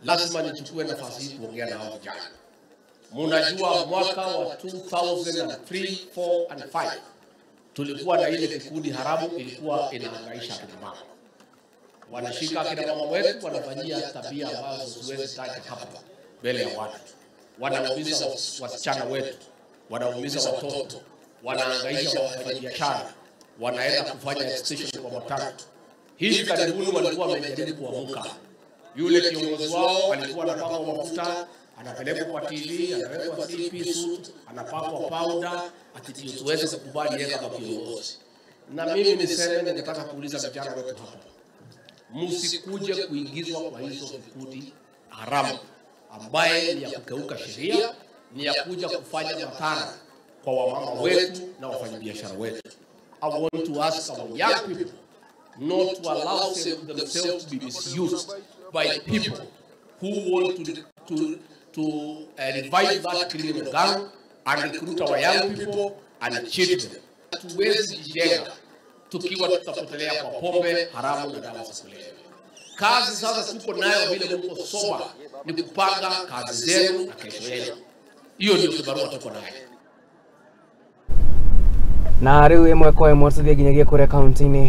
Lazima nichukue nafasi hii kuongea na hao vijana. Munajua mwaka wa 2003, 4 and 5 tulikuwa na ile kikundi haramu ilikuwa inahangaisha akina mama. Wanashika akina mama wetu, wanafanyia tabia ambazo siwezi taja hapa mbele ya watu. Wanaumiza wasichana wetu, wanaumiza watoto, wanahangaisha wafanyabiashara, wanaenda kufanya extension kwa matatu. Hivi karibuni walikuwa wamejaribu kuamuka. Yule kiongozi wao alikuwa anapakwa mafuta, anapelekwa kwa TV, anawekwa 3-piece suit, anapakwa powder, ati ndio tuweze kukubali yeye kama kiongozi. Na mimi niseme, ningetaka kuuliza vijana wetu hapa, msikuje kuingizwa kwa hizo vikundi haramu ambaye ni ya kukeuka sheria, ni ya kuja kufanya madhara kwa wamama wetu na wafanyabiashara wetu. I want to ask our young people not to allow themselves to be misused by people who want to revive that criminal gang and recruit our young people and cheat them. Hatuwezi jijenga tukiwa tutapotelea kwa pombe haramu na dawa za kulevya. Kazi sasa tuko nayo vile mko sober ni kupanga kazi zenu na kesho yenu. Hiyo ndio kibarua tuko nayo. Na rĩu ĩmwe kwa ĩmwe tũthiĩ nginyagia kũrĩa kaunti-inĩ.